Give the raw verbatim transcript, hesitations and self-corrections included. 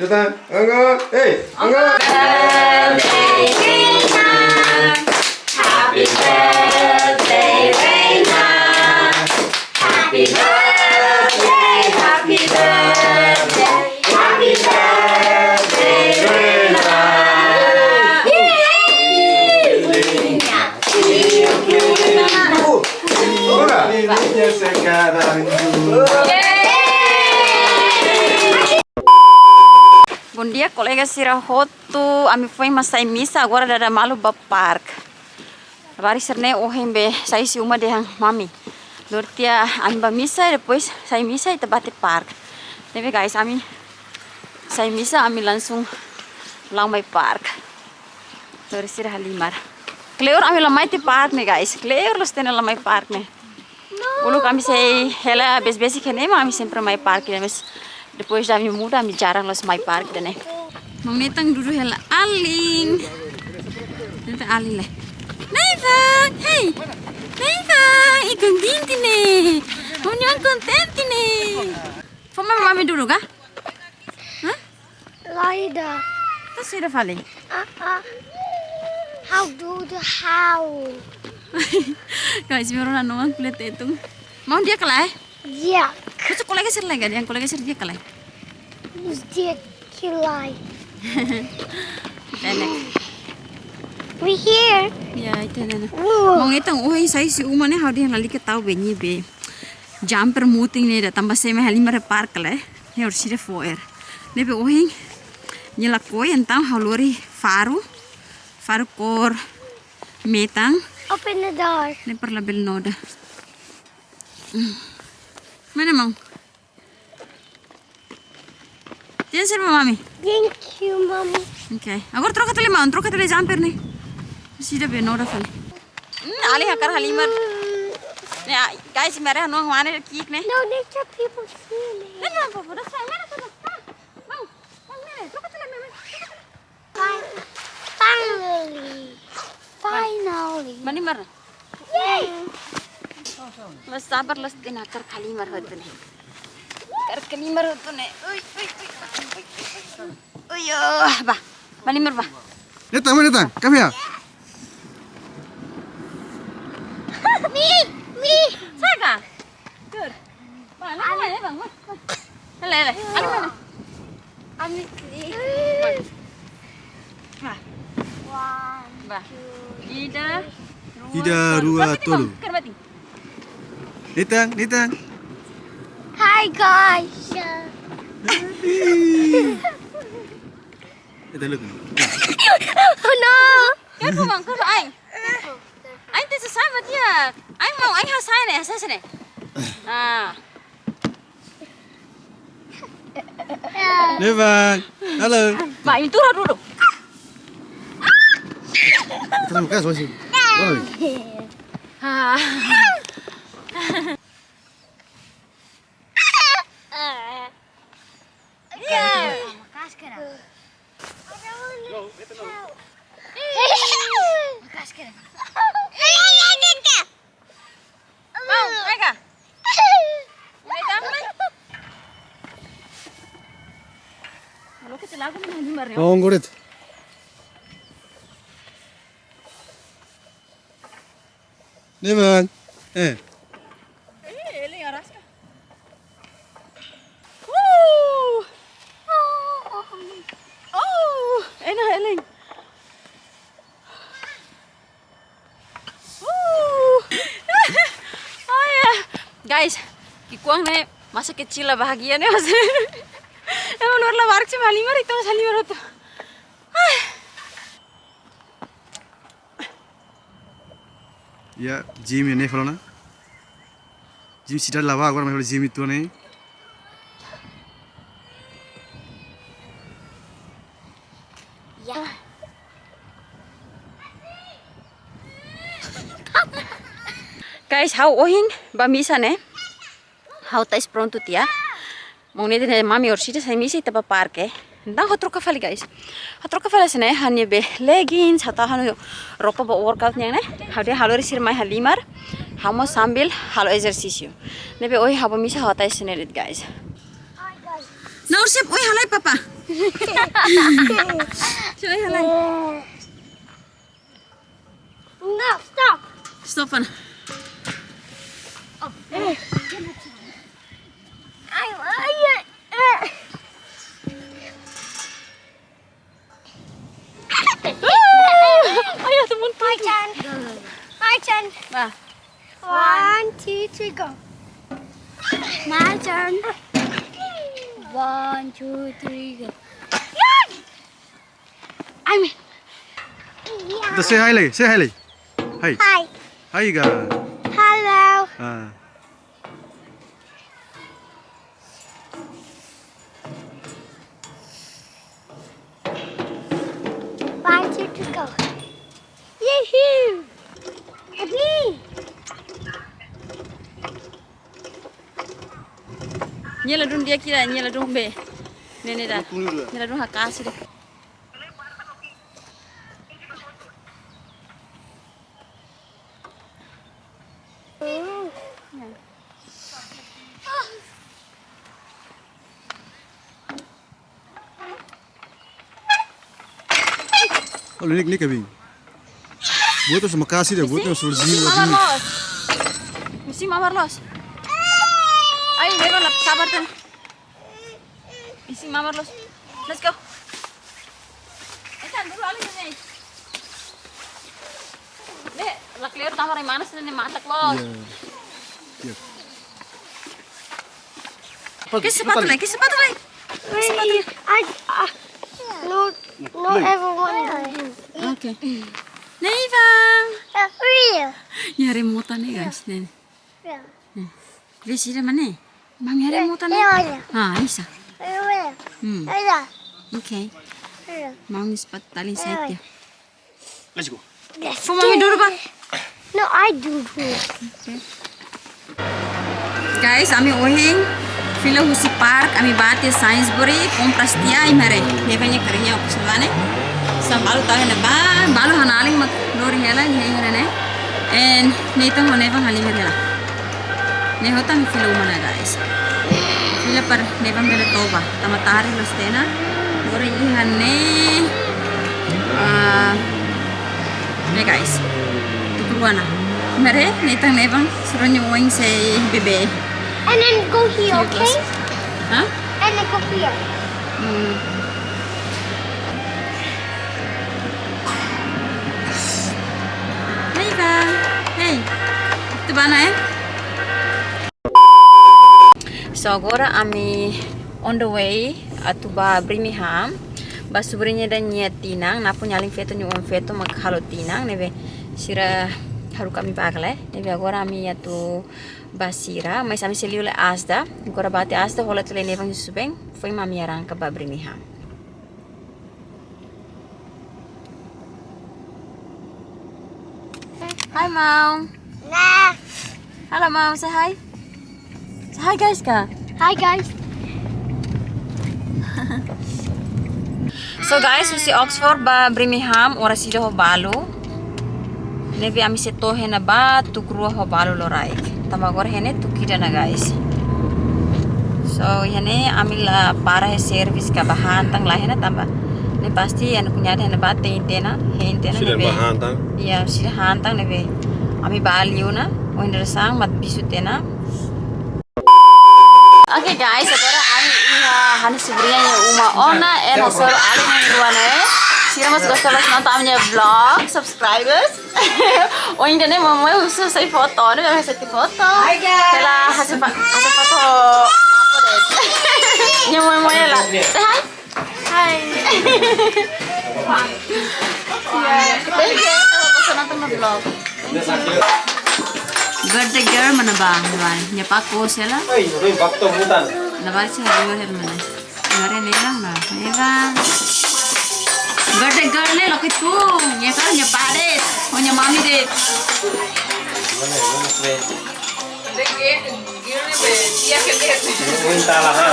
Angga, hey, angga. Happy birthday, Reina. Happy birthday, happy birthday, happy birthday, Reina. Ora. Sekarang. Bondia, kolega sira hotu, ami foin mak sai misa, agora dada malu ba park. Labarik sira-ne'e ohin be sai husi uma dehan mami. Lori tiha ami ba misa, depois sai misa ita bá tiha park. Ne'ebé guys, ami sai misa, ami langsung la'o mai park. Lori sira halimar. Kleur ami la mai tiha park ne'e guys. Kleur loos tiha ona la mai park ne'e. Uluk ami sei hela besik-besik iha ne'e mak ami sempre mai park ne'e, mas depois de ami muda ami jarang loos mai park ne'e. Maun Nathan dudu hela alin. Nathan alin lai. Nathan, hey. Nathan, ih kontente ne'e. Maun Nathan kontente ne'e. Fó mai mami dudu ka? Hah? Laida. Ita sira fali. Ah, ah. How do the how? Guys, meu rona no ang kulit itu. Mau dia kelai? Ya. Masa kolega sira lai, yang kolega sira dia kelai. Dia kelai. Tenek. We here. Ya, itu nana. Wow. Maun Nathan, oh, sai husi uma ne'e, ha'u dehan lalika tau be nia be. Jumper mutin ne'e ida tanba sira mai halimar iha park lai. Ne'e orsida fo'er. Ne'ebé ohin nia lakohi, entaun ha'u lori faru. Faru kór metan. Open the door. Ne'e para labele noda. Hmm. Mana mau? Tiha sira ba mami. Thank you, mommy. Oke. Agora troka tiha lai maun, troka tiha lai jumper ne'e. Sira be noda fali. Hmm, alin hakarak halimar. Ne'e, ah, guys, mare hanu mane ki'ik ne'e. No, nature people see me. Ne'e, no, no, no, no, no, no, no. Mau, mau, ne'e, ne'e, troka tiha lai, mami. Fi-, finally. Finally. Mani mar? Yay! La sabar, la setengah kar kali mar hotu ne'e. Kar kali mar hotu ne'e. Ui, ui, ui, ui, ui. Ui, yo, ba. Mani mar ba. Nathan, mana Nathan? Come here. Mi, mi. Saga. Tur. Ba, na, na, na, ba. Hele, hele. Anu mana? Ami. Ba. One, ba. Two, ida, three. Ida, rua, tolu. Karbati. Nathan, Nathan. Hi, guys. Nathan, look. Oh, no. Careful, bang, careful, ai. Ai, itu susah, Matia. Ai, mau, ai, hasai ne'e, hasai ne'e. Ah. Nevan, halo. Ba, itu dulu. Terima kasih, masih. Ah. Iya. Mau, Eka. Eka, mai. Kalau kita lagu mana ni, Mario? Oh, nggoret. Nevan. Eh. Eh, ele araska. Woo! Oh, enak, Elin. Woo! Oh, ya. Guys, ki'ikoan ne'e masa kecil la bahagia ne'e, masa. Emang luar la barak sih, halimar itu, masa halimar itu. Ah. Ya, gym ne'e fali ona. Gym sira la bá, agora mai fali gym uitoan ne'e. Ya. Guys, ha'u ohin bá misa ne'e. Ha'u tais prontu tiha. Maun Nathan dehan mami orsida sai misa ita bá parke. Entaun ha'u troka fali, guys. Ha'u troka fali hanesan ne'e, ha'u-nia be leggings, ha'u tau ha'u-nia roupa ba workout nian ne'e. Ha'u dehan ha'u lori sira mai halimar. Ha'u mós sambil halo ezersísiu. Ne'ebé ohin ha'u bá misa ha'u tais hanesan ne'e de'it, guys. Naur siap, oi halai papa. Siap, oi halai. No, stop. Stop, Ana. Oh. Ai, ai, ai. Ayo, teman. My turn. My turn. Bah. One, two, three, go. My turn. One, two, three, go. I'm. Kita say hi lai, say hi lai. Hi. Hi. Hi ga. Hello. Ah. One, two, three, go. Yee-hoo! Happy! Nia ladún di'ak ida, nia ladún be. Ne'e ne'e ida. Nia ladún haka'as ida. Olha, nek nek abin. Buat sama kasih deh, buat sama sulzin. Misi mamar los. Misi mamar los. Ai, Nevan, sabar tan. Misi mamar los. Let's go. Etan dulu alin ne'e. Ne'e, la kleur tama rai manas ne'e matak los. Iya. Iya. Ke sepatu lai, ke sepatu lai. Wait, I, I, no, no, everyone. Okay. Nevan. Real. Ya, remota ne'e, guys, ne'e. Real. Ne'e. Jadi sira mana? Mami ada remota ne'e. Iya, iya. Ah, Nisa. Real. Hmm. Iya. Okay. Iya. Mami sepatu tali sait ya. Let's go. Let's go. Mami dulu, Pak. No, I do. Guys, ami ohin fila husi park, ami bá tiha Sainsbury, kompras tiha, ai haree. Nevan nia kariñu, oke, sudah ne? Sampai balu tahu ne'ebá, balu hanaling mak lori hela, ne'e, ne'e, ne'e. And Nathan ho Nevan halimar hela. Ne'e hotu ami fila uma ona, guys. Fila para Nevan bele toba. Tama tarde loos tiha ona. Agora iha ne'e. Ah, ne'e, guys. Tuku rua ona. Haree, Nathan, Nevan, sira-nia oin sei bebé. And then go here, okay? Hah? And then go here. Hmm. Hey, Eva. Hey. Atu bá ona, eh? So, agora ami on the way atu bá Birmingham. Bá subriña ida nia tinan, Napo nia alin feto, nia oan feto mak halo tinan, ne'ebé sira haruka ami bá kale. Ne'ebé agora ami atu bá sira, mas ami sei liu lai Asda. Agora bá tiha Asda, hola tiha lai Nevan husu bem, foin mak ami arranka bá Birmingham. Hi, Mom. Nah. Halo, Mom. Say hi. Say hi, guys, ka. Hi, guys. So, guys, husi Oxford bá Birmingham, oras ida ho balu. Ne'ebé ami sei to'o iha ne'ebá tuku rua ho balu loraik. Tanba agora iha ne'e tuku ida ona, guys. So, iha ne'e ami la para iha service ka bá han tan, lae, iha ne'e tanba ne'e pasti ami-nia kuñada iha ne'ebá tein tiha ona, hein tiha ona. Sira ne'ebé bá han tan? Iya, sira han tan ne'ebé. Ami bá liu ona, ohin dadeer-saan mak bisu tiha ona. Oke, guys, agora ami iha ha'u-nia subriña nia uma ona, ena soro alin rua ne'e. Sira mós gosta loos nonton ami-nia vlog, subscribers. Ohin ida-ne'e Momoe husu sai foto, ne'e hasai foto. Hi, guys. Hela hasai fa-, hasai foto. Apa deh? Nia Momoe hela. Say hi. Hi. Thank you. Gosta nonton vlog. Birthday girl mana bá, mana bá? Nia pako sela. Oi, oi, waktu hutan. Na bá si hari hari mana? Hari Nevan bá, Nevan. Birthday girl ne'e loke tu, nia kan nia pá de'it, ho nia mami de'it. Birthday girl ne'e be, dia ke dia. Minta lah, ha.